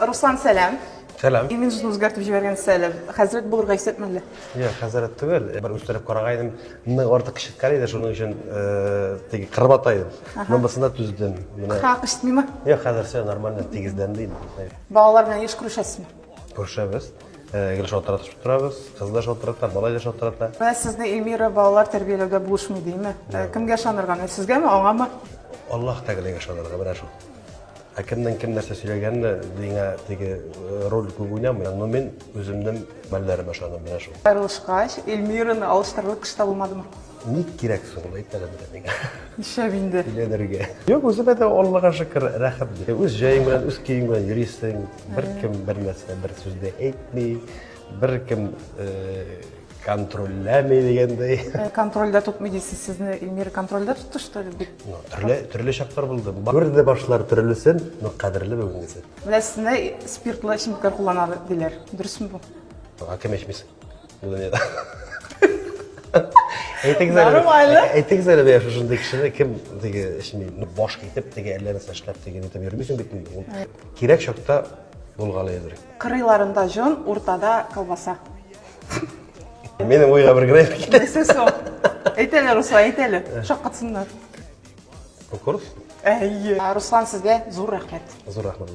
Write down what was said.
Руслан, сәлам. Сәлам. Имиджын үзгәртеп җибәргәнсез әле. Хәзрәт булырга исәпме әллә? Юк, хәзрәт түгел. Бер үстереп карагайдым. Нык артык кычыткан иде, шуның өчен теге кырып ата идем. Но бусында түздем. Менә. Хак ишетмиме? Юк, хәзер все нормально, тигезләнде инде. Балалар белән еш күрешәсезме? Күрешәбез. Гел шалтыратышып торабыз. Кыз да шалтырата, малай да шалтырата. Менә сезне Эльмира балалар тәрбияләүдә булышмый димме? Кемгә ышанырга? Менә сезгәме, аңамы? Аллаһ Тәгаләгә ышанырга, менә шул. Ә кемнең кем нәрсә сөйләгәнне миңа теге роль күп уйнамый. Но мин үземнең мәлләремә ышанам, менә шул. Аерылышкач, Эльмираны алыштырырлык кеше табылмадымы? Ник кирәк соң ул, әйт әле менә миңа. Нишләп инде? Өйләнергә. Юк, үземә дә Аллага шөкер, рәхәт. Үз җаең белән, үз көең белән йөрисең. Беркем бер нәрсә, бер сүз дә әйтми. Беркем контрольләми дигәндәй. Контрольдә тотмый дисез, сезне Эльмира контрольдә тотты, что ли? Бик. Ну, төрле, төрле чаклар булды. Күрде башлар төрлесен, но кадерле бүгенгесе. Менә сезне спиртлы эчемлекләр куллана диләр. Дөресме бу? А кем эчмисең? Бу дөньяда. Әйтегез әле. Нормально. Әйтегез әле, менә шушындый кешене кем теге эчми? Ну, баш китеп, теге әллә нәрсә эшләп, теге нитеп йөрмисең бит инде. Кирәк чакта булгалый әзрәк. Кырыйларында җон, уртада колбаса. Минем уйга бер генә килә. Нәрсә соң? Әйт әле, Руслан, әйт әле. Шаккатсыннар. Кукуруз? Әйе. Руслан, сезгә зур рәхмәт. Зур рәхмәт.